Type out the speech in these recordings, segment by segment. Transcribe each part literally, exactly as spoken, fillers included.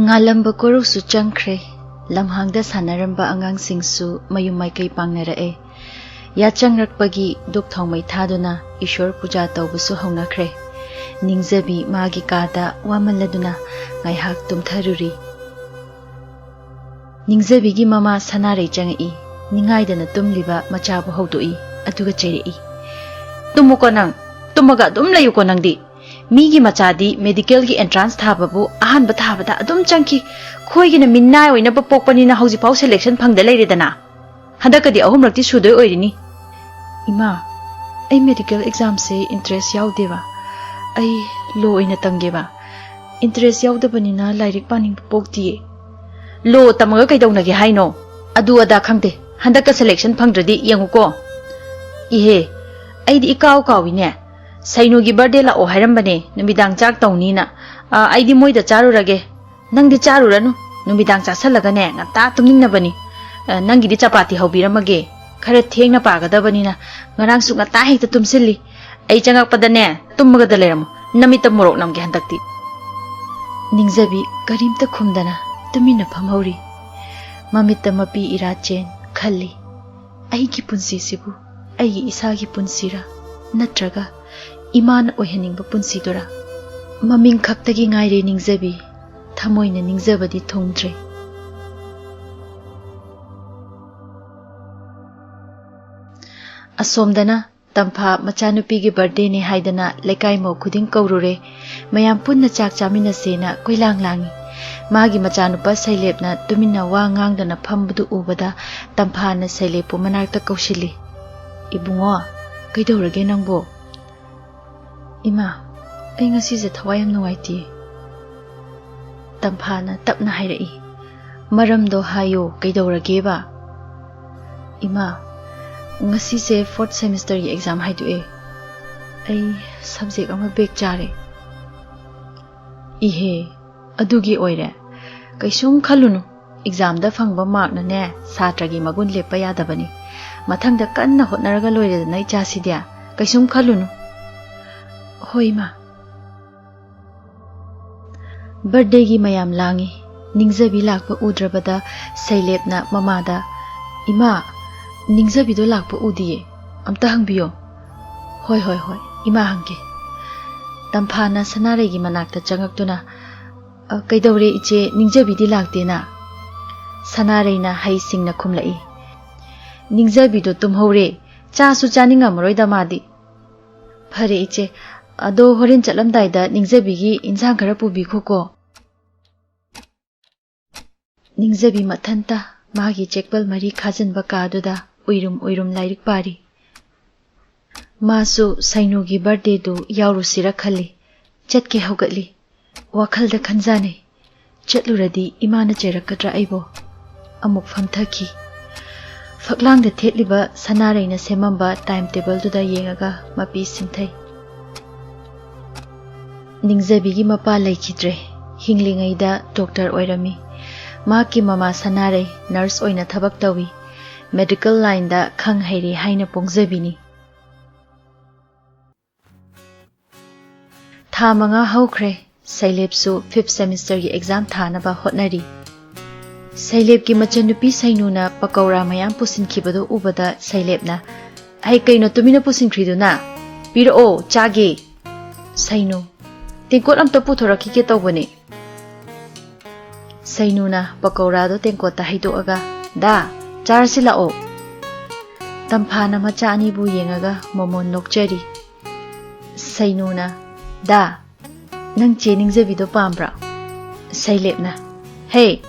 ꯉꯥꯜꯂꯝꯕ ꯀꯣꯔꯧꯁꯨ ꯆꯪꯈ꯭ꯔꯦ꯫ ꯂꯝꯍꯥꯡꯗ ꯁꯥꯟꯅꯔꯝꯕ ꯑꯉꯥꯡꯁꯤꯡꯁꯨ ꯃꯌꯨꯝ ꯃꯥꯏꯀꯩ ꯄꯥꯡꯅꯔꯛꯑꯦ꯫ ꯌꯥꯆꯪꯉꯛꯄꯒꯤ ꯙꯨꯞ ꯊꯥꯎꯃꯩ ꯊꯥꯗꯨꯅ ꯏꯁꯣꯔ ꯄꯨꯖꯥ ꯇꯧꯕꯁꯨ ꯍꯧꯅꯈ꯭ꯔꯦ꯫ ꯅꯤꯡꯖꯕꯤ ꯃꯥꯒꯤ ꯀꯥꯗ ꯋꯥꯃꯜꯂꯗꯨꯅ ꯉꯥꯏꯍꯥꯛ ꯇꯨꯝꯊꯔꯨꯔꯤ꯫ ꯅꯤꯡꯖꯕꯤꯒꯤ ꯃꯃꯥ ꯁꯅꯥꯔꯩ ꯆꯪꯉꯛꯏ꯫ ꯅꯤꯡꯉꯥꯏꯗꯅ ꯇꯨꯝꯂꯤꯕ ꯃꯆꯥꯕꯨ ꯍꯧꯗꯣꯛꯏ꯫ ꯑꯗꯨꯒ ꯆꯩꯔꯛꯏ, "ꯇꯨꯝꯃꯨꯀꯣ ꯅꯪ, ꯇꯨꯝꯃꯒ ꯑꯗꯨꯝ ꯂꯩꯌꯨꯀꯣ ꯅꯪꯗꯤ꯫ ꯃꯤꯒꯤ ꯃꯆꯥꯗꯤ ꯃꯦꯗꯤꯀꯦꯜꯒꯤ ꯑꯦꯟꯇ꯭ꯔꯥꯟꯁ ꯊꯥꯕꯕꯨ ꯑꯍꯥꯟꯕ ꯊꯥꯕꯗ ꯑꯗꯨꯝ ꯆꯪꯈꯤ꯫ ꯈꯣꯏꯒꯤꯅ ꯃꯤꯅꯥꯏ ꯑꯣꯏꯅꯕ ꯄꯣꯛꯄꯅꯤꯅ ꯍꯧꯖꯤꯛꯐꯥꯎ ꯁꯦꯂꯦꯛꯁꯟ ꯐꯪꯗ ꯂꯩꯔꯦꯗꯅ꯫ ꯍꯟꯗꯛꯀꯗꯤ ꯑꯍꯨꯝꯂꯛꯇꯤ ꯁꯨꯗꯣꯏ ꯑꯣꯏꯔꯤꯅꯤ꯫" "ꯏꯃꯥ, ꯑꯩ ꯃꯦꯗꯤꯀꯦꯜ ꯑꯦꯛꯖꯥꯝꯁꯦ ꯏꯟꯇꯔꯦꯁ ꯌꯥꯎꯗꯦꯕ꯫ ꯑꯩ ꯂꯣ ꯑꯣꯏꯅ ꯇꯝꯒꯦꯕ꯫ ꯏꯟꯇꯔꯦꯁ ꯌꯥꯎꯗꯕꯅꯤꯅ ꯂꯥꯏꯔꯤꯛ ꯄꯥꯅꯤꯡꯕ ꯄꯣꯛꯇꯤꯌꯦ꯫" "ꯂꯣ ꯇꯝꯃꯒ ꯀꯩꯗꯧꯅꯒꯦ ꯍꯥꯏꯅꯣ? ꯑꯗꯨ ꯑꯗꯥ ꯈꯪꯗꯦ, ꯍꯟꯗꯛꯀ ꯁꯦꯂꯦꯛꯁꯟ ꯐꯪꯗ꯭ꯔꯗꯤ ꯌꯦꯡꯉꯨꯀꯣ꯫" "ꯏꯍꯦ, ꯑꯩꯗꯤ ꯏꯀꯥꯎ ꯀꯥꯎꯏꯅꯦ꯫ ꯁꯩꯅꯨꯒꯤ ꯕꯥꯔꯗꯦ ꯂꯥꯛꯑꯣ ꯍꯥꯏꯔꯝꯕꯅꯦ, ꯅꯨꯃꯤꯗꯥꯡ ꯆꯥꯛ ꯇꯧꯅꯤꯅ꯫ ꯑ, ꯑꯩꯗꯤ ꯃꯣꯏꯗ ꯆꯥꯔꯨꯔꯒꯦ꯫ ꯅꯪꯗꯤ ꯆꯥꯔꯨꯔꯅꯨ, ꯅꯨꯃꯤꯗꯥꯡ ꯆꯥꯁꯜꯂꯒꯅꯦ ꯉꯟꯇꯥ ꯇꯨꯝꯅꯤꯡꯅꯕꯅꯤ꯫ ꯑ, ꯅꯪꯒꯤꯗꯤ ꯆꯄꯥꯇꯤ ꯍꯧꯕꯤꯔꯝꯃꯒꯦ꯫ ꯈꯔ ꯊꯦꯡꯅ ꯄꯥꯒꯗꯕꯅꯤꯅ ꯉꯔꯥꯡꯁꯨ ꯉꯟꯇꯥ ꯍꯦꯛꯇ ꯇꯨꯝꯁꯤꯜꯂꯤ꯫ ꯑꯩ ꯆꯪꯉꯛꯄꯗꯅꯦ ꯇꯨꯝꯃꯒꯗ ꯂꯩꯔꯝꯃꯨ꯫ ꯅꯃꯤꯠꯇ ꯃꯣꯔꯣꯛ ꯅꯝꯒꯦ ꯍꯟꯗꯛꯇꯤ꯫" ꯅꯤꯡꯖꯕꯤ ꯀꯔꯤꯝꯇ ꯈꯨꯝꯗꯅ ꯇꯨꯃꯤꯟꯅ ꯐꯝꯍꯧꯔꯤ꯫ ꯃꯃꯤꯠꯇ ꯃꯄꯤ ꯏꯔꯥ ꯆꯦꯟ ꯈꯜꯂꯤ꯫ "ꯑꯩꯒꯤ ꯄꯨꯟꯁꯤꯁꯤꯕꯨ ꯑꯩꯒꯤ ꯏꯁꯥꯒꯤ ꯄꯨꯟꯁꯤꯔꯥ, ꯅꯠꯇ꯭ꯔꯒ ꯏꯃꯥꯅ ꯑꯣꯏꯍꯟꯅꯤꯡꯕ ꯄꯨꯟꯁꯤꯗꯨꯔꯥ?" ꯃꯃꯤꯡ ꯈꯛꯇꯒꯤ ꯉꯥꯏꯔꯦ ꯅꯤꯡꯖꯕꯤ, ꯊꯃꯣꯏꯅ ꯅꯤꯡꯖꯕꯗꯤ ꯊꯨꯡꯗ꯭ꯔꯦ꯫ ꯑꯁꯣꯝꯗꯅ ꯇꯝꯐꯥ ꯃꯆꯥꯅꯨꯄꯤꯒꯤ ꯕꯥꯔꯗꯦꯅꯦ ꯍꯥꯏꯗꯅ ꯂꯩꯀꯥꯏ ꯃꯧ ꯈꯨꯗꯤꯡ ꯀꯧꯔꯨꯔꯦ꯫ ꯃꯌꯥꯝ ꯄꯨꯟꯅ ꯆꯥꯛ ꯆꯥꯃꯤꯟꯅꯁꯦꯅ ꯀꯣꯏꯂꯥꯡ ꯂꯥꯡꯉꯤ꯫ ꯃꯥꯒꯤ ꯃꯆꯥꯅꯨꯄꯥ ꯁꯩꯂꯦꯞꯅ ꯇꯨꯃꯤꯟꯅ ꯋꯥ ꯉꯥꯡꯗꯅ ꯐꯝꯕꯗꯨ ꯎꯕꯗ ꯇꯝꯐꯥꯅ ꯁꯩꯂꯦꯞꯄꯨ ꯃꯅꯥꯛꯇ ꯀꯧꯁꯤꯜꯂꯤ꯫ "ꯏꯕꯨꯡꯉꯣ, ꯀꯩꯗꯧꯔꯒꯦ ꯅꯪꯕꯣ?" "ꯏꯃꯥ, ꯑꯩ ꯉꯁꯤꯁꯦ ꯊꯋꯥꯏ ꯌꯥꯝ ꯅꯨꯡꯉꯥꯏꯇꯦ꯫" ꯇꯝꯐꯥꯅ ꯇꯞꯅ ꯍꯥꯏꯔꯛꯏ꯫ "ꯃꯔꯝꯗꯣ ꯍꯥꯏꯌꯣ, ꯀꯩꯗꯧꯔꯒꯦꯕ?" "ꯏꯃꯥ, ꯉꯁꯤꯁꯦ ꯐꯣꯔꯠ ꯁꯦꯃꯤꯁꯇꯔꯒꯤ ꯑꯦꯛꯖꯥꯝ ꯍꯥꯏꯗꯣꯛꯑꯦ꯫ ꯑꯩ ꯁꯕꯖꯦꯛ ꯑꯃ ꯕꯦꯛ ꯆꯥꯔꯦ꯫" "ꯏꯍꯦ, ꯑꯗꯨꯒꯤ ꯑꯣꯏꯔꯦ꯫ ꯀꯩꯁꯨꯝ ꯈꯜꯂꯨꯅꯨ, ꯑꯦꯛꯖꯥꯝꯗ ꯐꯪꯕ ꯃꯥꯔꯛꯅꯅꯦ ꯁꯥꯇ꯭ꯔꯒꯤ ꯃꯒꯨꯟ ꯂꯦꯞꯄ ꯌꯥꯗꯕꯅꯤ꯫ ꯃꯊꯪꯗ ꯀꯟꯅ ꯍꯣꯠꯅꯔꯒ ꯂꯣꯏꯔꯦꯗꯅ ꯏꯆꯥꯁꯤꯗꯤ꯫ ꯀꯩꯁꯨꯝ ꯈꯜꯂꯨꯅꯨ꯫" "ꯍꯣꯏ ꯏꯃꯥ꯫" ꯕꯔꯊꯗꯦꯒꯤ ꯃꯌꯥꯝ ꯂꯥꯡꯉꯤ꯫ ꯅꯤꯡꯖꯕꯤ ꯂꯥꯛꯄ ꯎꯗ꯭ꯔꯕꯗ ꯁꯩꯂꯦꯞꯅ ꯃꯃꯥꯗ, "ꯏꯃꯥ, ꯅꯤꯡꯖꯕꯤꯗꯣ ꯂꯥꯛꯄ ꯎꯗꯤꯌꯦ, ꯑꯝꯇ ꯍꯪꯕꯤꯌꯣ"꯫ "ꯍꯣꯏ, ꯍꯣꯏ, ꯍꯣꯏ, ꯏꯃꯥ ꯍꯪꯒꯦ"꯫ ꯇꯝꯐꯥꯅ ꯁꯅꯥꯔꯩꯒꯤ ꯃꯅꯥꯛꯇ ꯆꯪꯉꯛꯇꯨꯅ, "ꯑ, ꯀꯩꯗꯧꯔꯦ ꯏꯆꯦ, ꯅꯤꯡꯖꯕꯤꯗꯤ ꯂꯥꯛꯇꯦꯅ?" ꯁꯅꯥꯔꯩꯅ ꯍꯩꯁꯤꯡꯅ ꯈꯨꯝꯂꯛꯏ, "ꯅꯤꯡꯖꯕꯤꯗꯣ ꯇꯨꯝꯍꯧꯔꯦ, ꯆꯥꯁꯨ ꯆꯥꯅꯤꯡꯉꯝꯃꯔꯣꯏꯗ ꯃꯥꯗꯤ"꯫ "ꯐꯔꯦ ꯏꯆꯦ, ꯑꯗꯣ ꯍꯣꯔꯦꯟ ꯆꯠꯂꯝꯗꯥꯏꯗ ꯅꯤꯡꯖꯕꯤꯒꯤ ꯏꯟꯁꯥꯡ ꯈꯔ ꯄꯨꯕꯤꯈꯣꯀꯣ"꯫ ꯅꯤꯡꯖꯕꯤ ꯃꯊꯟꯇ ꯃꯥꯒꯤ ꯆꯦꯛꯄꯜ ꯃꯔꯤ ꯈꯥꯖꯤꯟꯕ ꯀꯥꯗꯨꯗ ꯎꯏꯔꯨꯝ ꯎꯏꯔꯨꯝ ꯂꯥꯏꯔꯤꯛ ꯄꯥꯔꯤ꯫ ꯃꯥꯁꯨ ꯁꯩꯅꯨꯒꯤ ꯕꯥꯔꯊꯗꯦꯗꯨ ꯌꯥꯎꯔꯨꯁꯤꯔ ꯈꯜꯂꯤ꯫ ꯆꯠꯀꯦ ꯍꯧꯒꯠꯂꯤ꯫ ꯋꯥꯈꯜꯗ ꯈꯟꯖꯥꯅꯩ, "ꯆꯠꯂꯨꯔꯗꯤ ꯏꯃꯥꯅ ꯆꯩꯔꯛꯀꯗ꯭ꯔꯥ ꯑꯩꯕꯣ?" ꯑꯃꯨꯛ ꯐꯝꯊꯈꯤ꯫ ꯐꯛꯂꯥꯡꯗ ꯊꯦꯠꯂꯤꯕ ꯁꯅꯥꯔꯩꯅ ꯁꯦꯝꯃꯝꯕ ꯇꯥꯏꯝ ꯇꯦꯕꯜꯗꯨꯗ ꯌꯦꯡꯉꯒ ꯃꯄꯤ ꯁꯤꯟꯊꯩ꯫ ꯅꯤꯡꯖꯕꯤꯒꯤ ꯃꯄꯥ ꯂꯩꯈꯤꯗ꯭ꯔꯦ꯫ ꯍꯤꯡꯂꯤꯉꯩꯗ ꯗꯣꯛꯇꯔ ꯑꯣꯏꯔꯝꯃꯤ꯫ ꯃꯍꯥꯛꯀꯤ ꯃꯃꯥ ꯁꯅꯥꯔꯩ ꯅꯔꯁ ꯑꯣꯏꯅ ꯊꯕꯛ ꯇꯧꯏ꯫ ꯃꯦꯗꯤꯀꯦꯜ ꯂꯥꯏꯟꯗ ꯈꯪ ꯍꯩꯔꯦ ꯍꯥꯏꯅ ꯄꯣꯡꯖꯕꯤꯅꯤ꯫ ꯊꯥ ꯃꯉꯥ ꯍꯧꯈ꯭ꯔꯦ꯫ ꯁꯩꯂꯦꯞꯁꯨ ꯐꯤꯐ ꯁꯦꯃꯤꯁꯇꯔꯒꯤ ꯑꯦꯛꯖꯥꯝ ꯊꯥꯅꯕ ꯍꯣꯠꯅꯔꯤ꯫ ꯁꯩꯂꯦꯞꯀꯤ ꯃꯆꯟꯅꯨꯄꯤ ꯁꯩꯅꯨꯅ ꯄꯀꯧꯔꯥ ꯃꯌꯥꯝ ꯄꯨꯁꯤꯟꯈꯤꯕꯗꯨ ꯎꯕꯗ ꯁꯩꯂꯦꯞꯅ, "ꯍꯩ, ꯀꯩꯅꯣ ꯇꯨꯃꯤꯟꯅ ꯄꯨꯁꯤꯟꯈ꯭ꯔꯤꯗꯨꯅ? ꯄꯤꯔꯛꯑꯣ, ꯆꯥꯒꯦ"꯫ ꯁꯩꯅꯨ, "ꯇꯦꯡꯀꯣꯠ ꯑꯝꯇ ꯄꯨꯊꯣꯔꯛꯈꯤꯒꯦ ꯇꯧꯕꯅꯦ"꯫ ꯁꯩꯅꯨꯅ ꯄꯀꯧꯔꯥꯗꯣ ꯇꯦꯡꯀꯣꯠꯇ ꯍꯩꯗꯣꯛꯑꯒ, "ꯗꯥ, ꯆꯥꯔꯁꯤ ꯂꯥꯛꯑꯣ"꯫ ꯇꯝꯐꯥꯅ ꯃꯆꯥ ꯑꯅꯤꯕꯨ ꯌꯦꯡꯉꯒ ꯃꯃꯣꯟ ꯅꯣꯛꯆꯔꯤ꯫ ꯁꯩꯅꯨꯅ, "ꯗꯥ, ꯅꯪ ꯆꯦ ꯅꯤꯡꯖꯕꯤꯗꯣ ꯄꯥꯝꯕ꯭ꯔꯥ?" ꯁꯩꯂꯦꯞꯅ, "ꯍꯦ,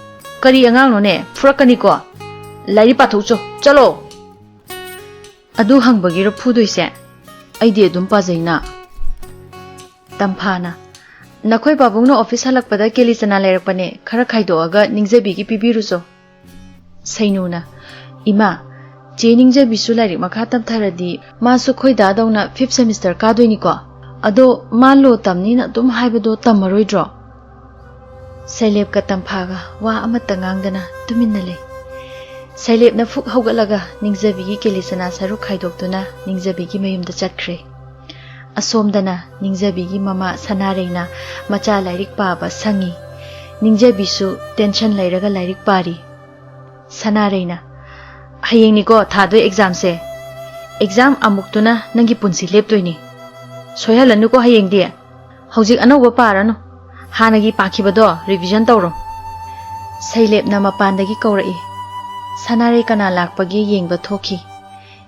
ꯀꯔꯤ ꯑꯉꯥꯡꯅꯣꯅꯦ, ꯐꯨꯔꯛꯀꯅꯤꯀꯣ꯫ ꯂꯥꯏꯔꯤꯛ ꯄꯥꯊꯣꯛꯆꯣ, ꯆꯠꯂꯣ"꯫ "ꯑꯗꯨ ꯍꯪꯕꯒꯤꯔꯣ ꯐꯨꯗꯣꯏꯁꯦ? ꯑꯩꯗꯤ ꯑꯗꯨꯝ ꯄꯥꯖꯩꯅ"꯫ ꯇꯝꯐꯥꯅ, "ꯅꯈꯣꯏ ꯄꯥꯕꯨꯡꯅ ꯑꯣꯐꯤꯁ ꯍꯜꯂꯛꯄꯗ ꯀꯦꯂꯤ ꯆꯅꯥ ꯂꯩꯔꯛꯄꯅꯦ, ꯈꯔ ꯈꯥꯏꯗꯣꯛꯑꯒ ꯅꯤꯡꯖꯕꯤꯒꯤ ꯄꯤꯕꯤꯔꯨꯆꯣ"꯫ ꯁꯩꯅꯨꯅ, "ꯏꯃꯥ, ꯆꯦ ꯅꯤꯡꯖꯕꯤꯁꯨ ꯂꯥꯏꯔꯤꯛ ꯃꯈꯥ ꯇꯝꯊꯔꯗꯤ ꯃꯥꯁꯨ ꯈꯣꯏꯗꯥꯗꯧꯅ ꯐꯤꯐ ꯁꯦꯃꯤꯁꯇꯔ ꯀꯥꯗꯣꯏꯅꯤꯀꯣ? ꯑꯗꯣ ꯃꯥ ꯂꯣ ꯇꯝꯅꯤꯅ ꯑꯗꯨꯝ ꯍꯥꯏꯕꯗꯣ ꯇꯝꯃꯔꯣꯏꯗ꯭ꯔꯣ?" ꯁꯩꯂꯦꯞꯀ ꯇꯝꯐꯥꯒ ꯋꯥ ꯑꯃꯠꯇ ꯉꯥꯡꯗꯅ ꯇꯨꯃꯤꯟꯅ ꯂꯩ꯫ ꯁꯩꯂꯦꯞꯅ ꯐꯨꯛ ꯍꯧꯒꯠꯂꯒ ꯅꯤꯡꯖꯕꯤꯒꯤ ꯀꯦꯂꯤ ꯆꯅꯥ ꯁꯔꯨꯛ ꯈꯥꯏꯗꯣꯛꯇꯨꯅ ꯅꯤꯡꯖꯕꯤꯒꯤ ꯃꯌꯨꯝꯗ ꯆꯠꯈ꯭ꯔꯦ꯫ ꯑꯁꯣꯝꯗꯅ ꯅꯤꯡꯖꯕꯤꯒꯤ ꯃꯃꯥ ꯁꯅꯥꯔꯩꯅ ꯃꯆꯥ ꯂꯥꯏꯔꯤꯛ ꯄꯥꯕ ꯁꯪꯉꯤ꯫ ꯅꯤꯡꯖꯕꯤꯁꯨ ꯇꯦꯟꯁꯟ ꯂꯩꯔꯒ ꯂꯥꯏꯔꯤꯛ ꯄꯥꯔꯤ꯫ ꯁꯅꯥꯔꯩꯅ, "ꯍꯌꯦꯡꯅꯤꯀꯣ ꯊꯥꯗꯣꯏ ꯑꯦꯛꯖꯥꯝꯁꯦ꯫ ꯑꯦꯛꯖꯥꯝ ꯑꯃꯨꯛꯇꯨꯅ ꯅꯪꯒꯤ ꯄꯨꯟꯁꯤ ꯂꯦꯞꯇꯣꯏꯅꯤ꯫ ꯁꯣꯏꯍꯜꯂꯅꯨꯀꯣ ꯍꯌꯦꯡꯗꯤ꯫ ꯍꯧꯖꯤꯛ ꯑꯅꯧꯕ ꯄꯥꯔꯅꯨ꯫ ꯍꯥꯟꯅꯒꯤ ꯄꯥꯈꯤꯕꯗꯣ ꯔꯤꯚꯤꯖꯟ ꯇꯧꯔꯣ"꯫ ꯁꯩꯂꯦꯞꯅ ꯃꯄꯥꯟꯗꯒꯤ ꯀꯧꯔꯛꯏ꯫ ꯁꯅꯥꯔꯩ ꯀꯅꯥ ꯂꯥꯛꯄꯒꯦ ꯌꯦꯡꯕ ꯊꯣꯛꯈꯤ꯫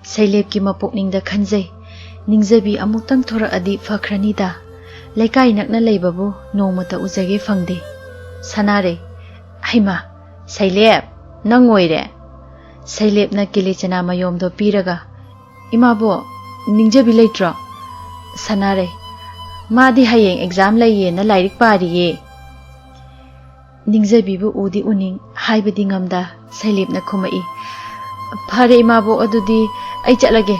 ꯁꯩꯂꯦꯞꯀꯤ ꯃꯄꯨꯛꯅꯤꯡꯗ ꯈꯟꯖꯩ, "ꯅꯤꯡꯖꯕꯤ ꯑꯃꯨꯛꯇꯪ ꯊꯣꯔꯛꯑꯗꯤ ꯐꯈ꯭ꯔꯅꯤꯗ꯫ ꯂꯩꯀꯥꯏ ꯅꯛꯅ ꯂꯩꯕꯕꯨ ꯅꯣꯡꯃꯇ ꯎꯖꯒꯦ ꯐꯪꯗꯦ"꯫ ꯁꯅꯥꯔꯩ, "ꯍꯩꯃꯥ, ꯁꯩꯂꯦꯞ, ꯅꯪ ꯑꯣꯏꯔꯦ"꯫ ꯁꯩꯂꯦꯞꯅ ꯀꯤꯂꯤꯆꯅꯥ ꯃꯌꯣꯝꯗꯣ ꯄꯤꯔꯒ, "ꯏꯃꯥꯕꯣꯛ, ꯅꯤꯡꯖꯕꯤ ꯂꯩꯇ꯭ꯔꯣ?" ꯁꯅꯥꯔꯩ, "ꯃꯥꯗꯤ ꯍꯌꯦꯡ ꯑꯦꯛꯖꯥꯝ ꯂꯩꯌꯦꯅ ꯂꯥꯏꯔꯤꯛ ꯄꯥꯔꯤꯌꯦ"꯫ ꯅꯤꯡꯖꯕꯤꯕꯨ ꯎꯗꯤ ꯎꯅꯤꯡ ꯍꯥꯏꯕꯗꯤ ꯉꯝꯗ ꯁꯩꯂꯦꯞꯅ ꯈꯨꯝꯃꯛꯏ, "ꯐꯔꯦ ꯏꯃꯥꯕꯣꯛ, ꯑꯗꯨꯗꯤ ꯑꯩ ꯆꯠꯂꯒꯦ꯫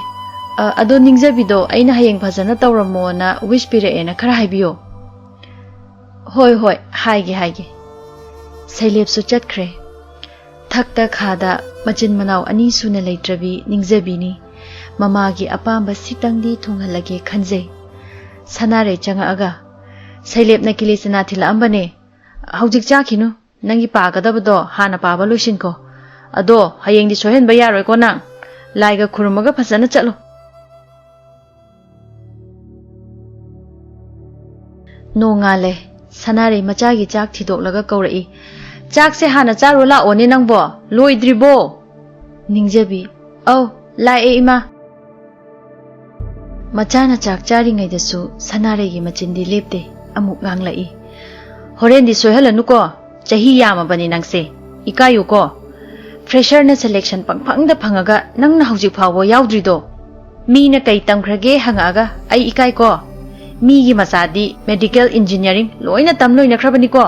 ꯑ, ꯑꯗꯣ ꯅꯤꯡꯖꯕꯤꯗꯣ ꯑꯩꯅ ꯍꯌꯦꯡ ꯐꯖꯅ ꯇꯧꯔꯝꯃꯣꯅ ꯋꯤꯁ ꯄꯤꯔꯛꯑꯦꯅ ꯈꯔ ꯍꯥꯏꯕꯤꯌꯣ"꯫ "ꯍꯣꯏ, ꯍꯣꯏ, ꯍꯥꯏꯒꯦ, ꯍꯥꯏꯒꯦ"꯫ ꯁꯩꯂꯦꯞꯁꯨ ꯆꯠꯈ꯭ꯔꯦ꯫ ꯊꯛꯇ ꯈꯥꯗ ꯃꯆꯤꯟ ꯃꯅꯥꯎ ꯑꯅꯤ ꯁꯨꯅ ꯂꯩꯇ꯭ꯔꯕꯤ ꯅꯤꯡꯖꯕꯤꯅꯤ꯫ ꯃꯃꯥꯒꯤ ꯑꯄꯥꯝꯕ ꯁꯤꯇꯪꯗꯤ ꯊꯨꯡꯍꯜꯂꯒꯦ ꯈꯟꯖꯩ꯫ ꯁꯅꯥꯔꯩ ꯆꯪꯉꯛꯑꯒ, "ꯁꯩꯂꯦꯞꯅ ꯀꯤꯂꯤꯆꯅꯥ ꯊꯤꯜꯂꯛꯑꯝꯕꯅꯦ꯫ ꯍꯧꯖꯤꯛ ꯆꯥꯈꯤꯅꯨ, ꯅꯪꯒꯤ ꯄꯥꯒꯗꯕꯗꯣ ꯍꯥꯟꯅ ꯄꯥꯕ ꯂꯣꯏꯁꯤꯟꯈꯣ꯫ ꯑꯗꯣ ꯍꯌꯦꯡꯗꯤ ꯁꯣꯏꯍꯟꯕ ꯌꯥꯔꯣꯏꯀꯣ ꯅꯪ꯫ ꯂꯥꯏꯒ ꯈꯨꯔꯨꯝꯃꯒ ꯐꯖꯅ ꯆꯠꯂꯨ"꯫ ꯅꯣꯡꯉꯥꯜꯂꯦ꯫ ꯁꯅꯥꯔꯩ ꯃꯆꯥꯒꯤ ꯆꯥꯛ ꯊꯤꯗꯣꯛꯂꯒ ꯀꯧꯔꯛꯏ, "ꯆꯥꯛꯁꯦ ꯍꯥꯟꯅ ꯆꯥꯔꯨ ꯂꯥꯛꯑꯣꯅꯦ ꯅꯪꯕꯣ, ꯂꯣꯏꯗ꯭ꯔꯤꯕꯣ?" ꯅꯤꯡꯖꯕꯤ, "ꯑꯧ, ꯂꯥꯛꯑꯦ ꯏꯃꯥ"꯫ ꯃꯆꯥꯅ ꯆꯥꯛ ꯆꯥꯔꯤꯉꯩꯗꯁꯨ ꯁꯅꯥꯔꯩꯒꯤ ꯃꯆꯤꯟꯗꯤ ꯂꯦꯞꯇꯦ, ꯑꯃꯨꯛ ꯉꯥꯡꯂꯛꯏ, "ꯍꯣꯔꯦꯟꯗꯤ ꯁꯣꯏꯍꯜꯂꯅꯨꯀꯣ, ꯆꯍꯤ ꯌꯥꯝꯃꯕꯅꯤ ꯅꯪꯁꯦ, ꯏꯀꯥꯏꯌꯨꯀꯣ꯫ ꯐ꯭ꯔꯦꯁꯔꯅ ꯁꯦꯂꯦꯛꯁꯟ ꯄꯪꯐꯪꯗ ꯐꯪꯉꯒ ꯅꯪꯅ ꯍꯧꯖꯤꯛ ꯐꯥꯎꯕ ꯌꯥꯎꯗ꯭ꯔꯤꯗꯣ꯫ ꯃꯤꯅ ꯀꯩ ꯇꯝꯈ꯭ꯔꯒꯦ ꯍꯪꯉꯛꯑꯒ ꯑꯩ ꯏꯀꯥꯏꯀꯣ꯫ ꯃꯤꯒꯤ ꯃꯆꯥꯗꯤ ꯃꯦꯗꯤꯀꯦꯜ ꯏꯟꯖꯤꯅꯤꯌꯥꯔꯤꯡ ꯂꯣꯏꯅ ꯇꯝ ꯂꯣꯏꯅꯈ꯭ꯔꯕꯅꯤꯀꯣ,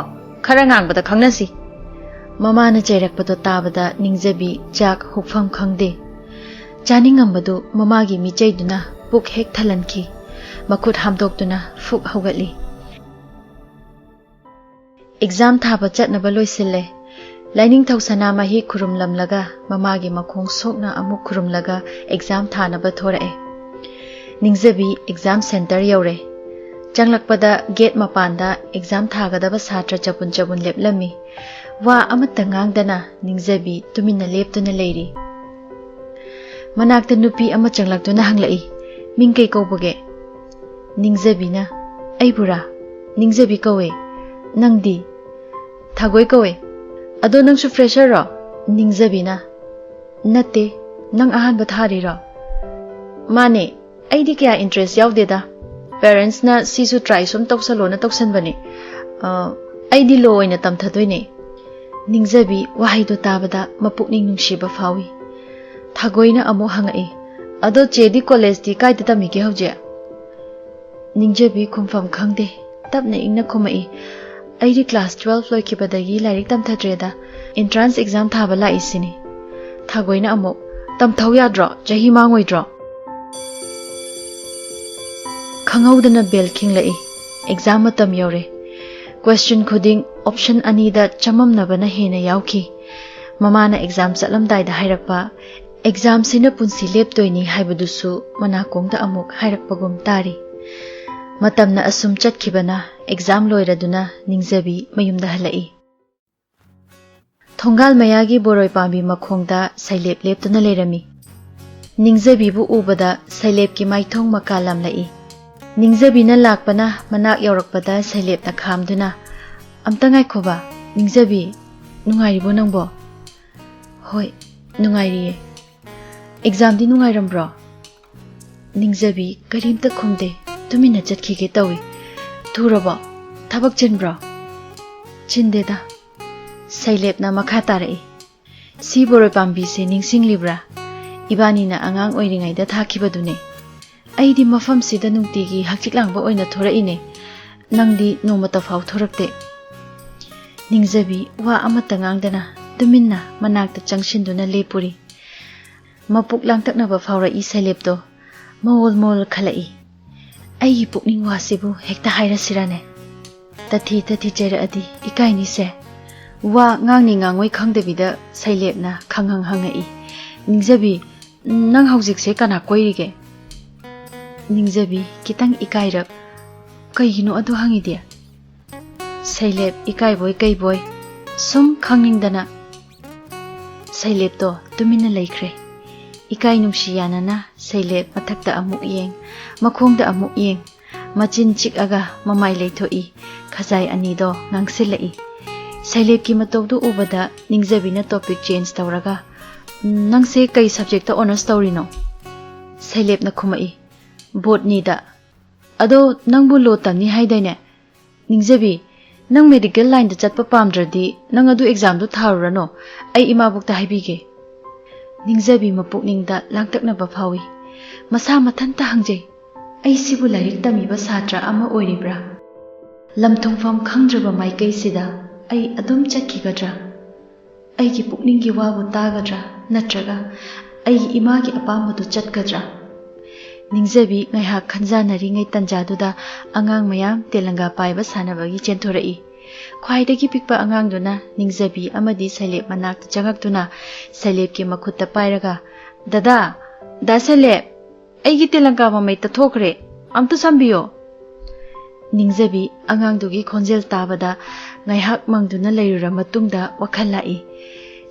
ꯈꯔ ꯉꯥꯡꯕꯗ ꯈꯪꯅꯁꯤ"꯫ ꯃꯃꯥꯅ ꯆꯩꯔꯛꯄꯗꯣ ꯇꯥꯕꯗ ꯅꯤꯡꯖꯕꯤ ꯆꯥꯛ ꯍꯨꯛꯐꯝ ꯈꯪꯗꯦ꯫ ꯆꯥꯅꯤꯡꯉꯝꯕꯗꯨ ꯃꯃꯥꯒꯤ ꯃꯤꯆꯩꯗꯨꯅ ꯄꯨꯛ ꯍꯦꯛ ꯊꯜꯍꯟꯈꯤ꯫ ꯃꯈꯨꯠ ꯍꯥꯝꯗꯣꯛꯇꯨꯅ ꯐꯨꯛ ꯍꯧꯒꯠꯂꯤ꯫ ꯑꯦꯛꯖꯥꯝ ꯊꯥꯕ ꯆꯠꯅꯕ ꯂꯣꯏꯁꯤꯜꯂꯦ꯫ ꯂꯥꯏꯅꯤꯡꯊꯧ ꯁꯅꯥꯃꯍꯤ ꯈꯨꯔꯨꯝꯂꯝꯂꯒ ꯃꯃꯥꯒꯤ ꯃꯈꯣꯡ ꯁꯣꯛꯅ ꯑꯃꯨꯛ ꯈꯨꯔꯨꯝꯂꯒ ꯑꯦꯛꯖꯥꯝ ꯊꯥꯅꯕ ꯊꯣꯔꯛꯑꯦ꯫ ꯅꯤꯡꯖꯕꯤ ꯑꯦꯛꯖꯥꯝ ꯁꯦꯟꯇꯔ ꯌꯧꯔꯦ꯫ ꯆꯪꯂꯛꯄꯗ ꯒꯦꯠ ꯃꯄꯥꯟꯗ ꯑꯦꯛꯖꯥꯝ ꯊꯥꯒꯗꯕ ꯁꯥꯇ꯭ꯔ ꯆꯕꯨꯟ ꯆꯕꯨꯟ ꯂꯦꯞꯂꯝꯃꯤ꯫ ꯋꯥ ꯑꯃꯠꯇ ꯉꯥꯡꯗꯅ ꯅꯤꯡꯖꯕꯤ ꯇꯨꯃꯤꯟꯅ ꯂꯦꯞꯇꯨꯅ ꯂꯩꯔꯤ꯫ ꯃꯅꯥꯛꯇ ꯅꯨꯄꯤ ꯑꯃ ꯆꯪꯂꯛꯇꯨꯅ ꯍꯪꯂꯛꯏ, "ꯃꯤꯡ ꯀꯩ ꯀꯧꯕꯒꯦ?" ꯅꯤꯡꯖꯕꯤꯅ, "ꯑꯩꯕꯨꯔꯥ? ꯅꯤꯡꯖꯕꯤ ꯀꯧꯋꯦ꯫ ꯅꯪꯗꯤ?" "ꯊꯥꯒꯣꯏ ꯀꯧꯋꯦ꯫ ꯑꯗꯣ ꯅꯪꯁꯨ ꯐ꯭ꯔꯦꯁꯔꯔꯣ?" ꯅꯤꯡꯖꯕꯤꯅ, "ꯅꯠꯇꯦ, ꯅꯪ ꯑꯍꯥꯟꯕ ꯊꯥꯔꯤꯔꯣ?" "ꯃꯥꯅꯦ, ꯑꯩꯗꯤ ꯀꯌꯥ ꯏꯟꯇꯔꯦꯁ ꯌꯥꯎꯗꯦꯗ꯫ ꯄꯦꯔꯦꯟꯁꯅ ꯁꯤꯁꯨ ꯇ꯭ꯔꯥꯏ ꯁꯨꯝ ꯇꯧꯁꯜꯂꯣꯅ ꯇꯧꯁꯟꯕꯅꯦ꯫ ꯑ, ꯑꯩꯗꯤ ꯂꯣ ꯑꯣꯏꯅ ꯇꯝꯊꯗꯣꯏꯅꯦ꯫" ꯅꯤꯡꯖꯕꯤ ꯋꯥꯍꯩꯗꯣ ꯇꯥꯕꯗ ꯃꯄꯨꯛꯅꯤꯡ ꯅꯨꯡꯁꯤꯕ ꯐꯥꯎꯏ꯫ ꯊꯥꯒꯣꯏꯅ ꯑꯃꯨꯛ ꯍꯪꯉꯛꯏ, "ꯑꯗꯣ ꯆꯦꯗꯤ ꯀꯣꯂꯦꯖꯇꯤ ꯀꯥꯏꯗ ꯇꯝꯃꯤꯒꯦ ꯍꯧꯖꯤꯛ?" ꯅꯤꯡꯖꯕꯤ ꯈꯨꯝꯐꯝ ꯈꯪꯗꯦ, ꯇꯞꯅ ꯏꯪꯅ ꯈꯨꯝꯃꯛꯏ, "ꯑꯩꯗꯤ ꯀ꯭ꯂꯥꯁ ꯇꯨꯋꯦꯜꯐ ꯂꯣꯏꯈꯤꯕꯗꯒꯤ ꯂꯥꯏꯔꯤꯛ ꯇꯝꯊꯗ꯭ꯔꯦꯗ, ꯑꯦꯟꯇ꯭ꯔꯥꯟꯁ ꯑꯦꯛꯖꯥꯝ ꯊꯥꯕ ꯂꯥꯛꯏꯁꯤꯅꯤ꯫" ꯊꯥꯒꯣꯏꯅ ꯑꯃꯨꯛ, "ꯇꯝꯊꯧ ꯌꯥꯗ꯭ꯔꯣ? ꯆꯍꯤ ꯃꯥꯡꯉꯣꯏꯗ꯭ꯔꯣ?" ꯈꯪꯍꯧꯗꯅ ꯕꯦꯜ ꯈꯤꯡꯂꯛꯏ꯫ ꯑꯦꯛꯖꯥꯝ ꯃꯇꯝ ꯌꯧꯔꯦ꯫ ꯀ꯭ꯋꯦꯁꯆꯟ ꯈꯨꯗꯤꯡ ꯑꯣꯞꯁꯟ ꯑꯅꯤꯗ ꯆꯃꯝꯅꯕꯅ ꯍꯦꯟꯅ ꯌꯥꯎꯈꯤ꯫ ꯃꯃꯥꯅ ꯑꯦꯛꯖꯥꯝ ꯆꯠꯂꯝꯗꯥꯏꯗ ꯍꯥꯏꯔꯛꯄ, "ꯑꯦꯛꯖꯥꯝꯁꯤꯅ ꯄꯨꯟꯁꯤ ꯂꯦꯞꯇꯣꯏꯅꯤ" ꯍꯥꯏꯕꯗꯨꯁꯨ ꯃꯅꯥꯀꯣꯡꯗ ꯑꯃꯨꯛ ꯍꯥꯏꯔꯛꯄꯒꯨꯝ ꯇꯥꯔꯤ꯫ ꯃꯇꯝꯅ ꯑꯁꯨꯝ ꯆꯠꯈꯤꯕꯅ ꯑꯦꯛꯖꯥꯝ ꯂꯣꯏꯔꯗꯨꯅ ꯅꯤꯡꯖꯕꯤ ꯃꯌꯨꯝꯗ ꯍꯜꯂꯛꯏ꯫ ꯊꯣꯡꯒꯥꯜ ꯃꯌꯥꯒꯤ ꯕꯣꯔꯣꯏ ꯄꯥꯝꯕꯤ ꯃꯈꯣꯡꯗ ꯁꯩꯂꯦꯞ ꯂꯦꯞꯇꯨꯅ ꯂꯩꯔꯝꯃꯤ꯫ ꯅꯤꯡꯖꯕꯤꯕꯨ ꯎꯕꯗ ꯁꯩꯂꯦꯞꯀꯤ ꯃꯥꯏꯊꯣꯡ ꯃꯀꯥ ꯂꯥꯝꯂꯛꯏ꯫ ꯅꯤꯡꯖꯕꯤꯅ ꯂꯥꯛꯄꯅ ꯃꯅꯥꯛ ꯌꯧꯔꯛꯄꯗ ꯁꯩꯂꯦꯞꯅ ꯈꯥꯝꯗꯨꯅ, "ꯑꯝꯇ ꯉꯥꯏꯈꯣꯕ, ꯅꯤꯡꯖꯕꯤ, ꯅꯨꯡꯉꯥꯏꯔꯤꯕꯣ ꯅꯪꯕꯣ?" "ꯍꯣꯏ, ꯅꯨꯡꯉꯥꯏꯔꯤꯌꯦ꯫" "ꯑꯦꯛꯖꯥꯝꯗꯤ ꯅꯨꯡꯉꯥꯏꯔꯝꯕ꯭ꯔꯣ?" ꯅꯤꯡꯖꯕꯤ ꯀꯔꯤꯝꯇ ꯈꯨꯝꯗꯦ, ꯇꯨꯃꯤꯟꯅ ꯆꯠꯈꯤꯒꯦ ꯇꯧꯏ꯫ "ꯊꯨꯔꯕꯣ? ꯊꯕꯛ ꯆꯤꯟꯕ꯭ꯔꯣ?" "ꯆꯤꯟꯗꯦꯗ꯫" ꯁꯩꯂꯦꯞꯅ ꯃꯈꯥ ꯇꯥꯔꯛꯏ, "ꯁꯤ ꯕꯣꯔꯣꯏ ꯄꯥꯝꯕꯤꯁꯦ ꯅꯤꯡꯁꯤꯡꯂꯤꯕ꯭ꯔꯥ? ꯏꯕꯥꯅꯤꯅ ꯑꯉꯥꯡ ꯑꯣꯏꯔꯤꯉꯩꯗ ꯊꯥꯈꯤꯕꯗꯨꯅꯦ꯫ ꯑꯩꯗꯤ ꯃꯐꯝꯁꯤꯗ ꯅꯨꯡꯇꯤꯒꯤ ꯍꯛꯆꯤꯛ ꯂꯥꯡꯕ ꯑꯣꯏꯅ ꯊꯣꯔꯛꯏꯅꯦ꯫ ꯅꯪꯗꯤ ꯅꯣꯡꯃꯇ ꯐꯥꯎ ꯊꯣꯔꯛꯇꯦ꯫" ꯅꯤꯡꯖꯕꯤ ꯋꯥ ꯑꯃꯠꯇ ꯉꯥꯡꯗꯅ ꯇꯨꯃꯤꯟꯅ ꯃꯅꯥꯛꯇ ꯆꯪꯁꯤꯟꯗꯨꯅ ꯂꯦꯞꯄꯨꯔꯤ꯫ ꯃꯄꯨꯛ ꯂꯥꯡꯇꯛꯅꯕ ꯐꯥꯎꯔꯛꯏ ꯁꯩꯂꯦꯞꯇꯣ꯫ ꯃꯋꯣꯜ ꯃꯋꯣꯜ ꯈꯜꯂꯛꯏ꯫ ꯑꯩꯒꯤ ꯄꯨꯛꯅꯤꯡ ꯋꯥꯁꯤꯕꯨ ꯍꯦꯛꯇ ꯍꯥꯏꯔꯁꯤꯔꯅꯦ? ꯇꯊꯤ ꯇꯊꯤ ꯆꯩꯔꯛꯑꯗꯤ ꯏꯀꯥꯏꯅꯤꯁꯦ꯫ ꯋꯥ ꯉꯥꯡꯅꯤ ꯉꯥꯡꯉꯣꯏ ꯈꯪꯗꯕꯤꯗ ꯁꯩꯂꯦꯞꯅ ꯈꯪꯍꯪ ꯍꯪꯉꯛꯏ, "ꯅꯤꯡꯖꯕꯤ, ꯅꯪ ꯍꯧꯖꯤꯛꯁꯦ ꯀꯅꯥ ꯀꯣꯏꯔꯤꯒꯦ?" ꯅꯤꯡꯖꯕꯤ ꯈꯤꯇꯪ ꯏꯀꯥꯏꯔꯞ, "ꯀꯩꯒꯤꯅꯣ ꯑꯗꯨ ꯍꯪꯉꯤꯗꯤ?" ꯁꯩꯂꯦꯞ ꯏꯀꯥꯏꯕꯣꯏ ꯀꯩꯕꯣꯏ ꯁꯨꯝ ꯈꯪꯅꯤꯡꯗꯅ꯫ ꯁꯩꯂꯦꯞꯇꯣ ꯇꯨꯃꯤꯟꯅ ꯂꯩꯈ꯭ꯔꯦ꯫ ꯏꯀꯥꯏ ꯅꯨꯡꯁꯤ ꯌꯥꯅꯅ ꯁꯩꯂꯦꯞ ꯃꯊꯛꯇ ꯑꯃꯨꯛ ꯌꯦꯡ, ꯃꯈꯣꯡꯗ ꯑꯃꯨꯛ ꯌꯦꯡ, ꯃꯆꯤꯟ ꯆꯤꯛꯑꯒ ꯃꯃꯥꯏ ꯂꯩꯊꯣꯛꯏ꯫ ꯈꯖꯥꯏ ꯑꯅꯤꯗꯣ ꯉꯥꯡꯁꯤꯜꯂꯛꯏ꯫ ꯁꯩꯂꯦꯞꯀꯤ ꯃꯇꯧꯗꯨ ꯎꯕꯗ ꯅꯤꯡꯖꯕꯤꯅ topic change ꯇꯧꯔꯒ, "ꯎꯝ, ꯅꯪꯁꯦ ꯀꯩ subject ꯇ honours ꯇꯧꯔꯤꯅꯣ?" ꯁꯩꯂꯦꯞꯅ ꯈꯨꯝꯃꯛꯏ, "Botany ꯗ꯫ ꯑꯗꯣ ꯅꯪꯕꯨ law ꯇꯝꯅꯤ ꯍꯥꯏꯗꯥꯏꯅꯦ? ꯅꯤꯡꯖꯕꯤ, ꯅꯪ medical line ꯗ ꯆꯠꯄ ꯄꯥꯝꯗ꯭ꯔꯗꯤ ꯅꯪ ꯑꯗꯨ exam ꯗꯨ ꯊꯥꯔꯨꯔꯅꯣ꯫ ꯑꯩ ꯏꯃꯥꯕꯣꯛꯇ ꯍꯥꯏꯕꯤꯒꯦ꯫" ꯅꯤꯡꯖꯕꯤ ꯃꯄꯨꯛꯅꯤꯡꯗ ꯂꯥꯡꯇꯛꯅꯕ ꯐꯥꯎꯏ꯫ ꯃꯁꯥ ꯃꯊꯟꯇ ꯍꯪꯖꯩ, "ꯑꯩꯁꯤꯕꯨ ꯂꯥꯏꯔꯤꯛ ꯇꯝꯃꯤꯕ ꯁꯥꯇ꯭ꯔ ꯑꯃ ꯑꯣꯏꯔꯤꯕ꯭ꯔꯥ? ꯂꯝ ꯊꯨꯡꯐꯝ ꯈꯪꯗ꯭ꯔꯕ ꯃꯥꯏꯀꯩꯁꯤꯗ ꯑꯩ ꯑꯗꯨꯝ ꯆꯠꯈꯤꯒꯗ꯭ꯔꯥ? ꯑꯩꯒꯤ ꯄꯨꯛꯅꯤꯡꯒꯤ ꯋꯥꯕꯨ ꯇꯥꯒꯗ꯭ꯔꯥ? ꯅꯠꯇ꯭ꯔꯒ ꯑꯩꯒꯤ ꯏꯃꯥꯒꯤ ꯑꯄꯥꯝꯕꯗꯨ ꯆꯠꯀꯗ꯭ꯔꯥ?" ꯅꯤꯡꯖꯕꯤ ꯉꯥꯏꯍꯥꯛ ꯈꯟꯖꯥꯟꯅꯔꯤꯉꯩ ꯇꯟꯖꯥꯗꯨꯗ ꯑꯉꯥꯡ ꯃꯌꯥꯝ ꯇꯦꯂꯪꯒꯥ ꯄꯥꯏꯕ ꯁꯥꯟꯅꯕꯒꯤ ꯆꯦꯟꯊꯣꯔꯛꯏ꯫ ꯈ꯭ꯋꯥꯏꯗꯒꯤ ꯄꯤꯛꯄ ꯑꯉꯥꯡꯗꯨꯅ ꯅꯤꯡꯖꯕꯤ ꯑꯃꯗꯤ ꯁꯩꯂꯦꯞ ꯃꯅꯥꯛꯇ ꯆꯪꯉꯛꯇꯨꯅ ꯁꯩꯂꯦꯞꯀꯤ ꯃꯈꯨꯠꯇ ꯄꯥꯏꯔꯒ, "ꯗꯗꯥ, ꯗꯥ ꯁꯩꯂꯦꯞ, ꯑꯩꯒꯤ ꯇꯦꯂꯪꯒꯥ ꯃꯃꯩ ꯇꯠꯊꯣꯛꯈ꯭ꯔꯦ, ꯑꯝꯇ ꯁꯝꯕꯤꯌꯣ꯫" ꯅꯤꯡꯖꯕꯤ ꯑꯉꯥꯡꯗꯨꯒꯤ ꯈꯣꯟꯖꯦꯜ ꯇꯥꯕꯗ ꯉꯥꯏꯍꯥꯛ ꯃꯪꯗꯨꯅ ꯂꯩꯔꯨꯔ ꯃꯇꯨꯡꯗ ꯋꯥꯈꯜ ꯂꯥꯛꯏ꯫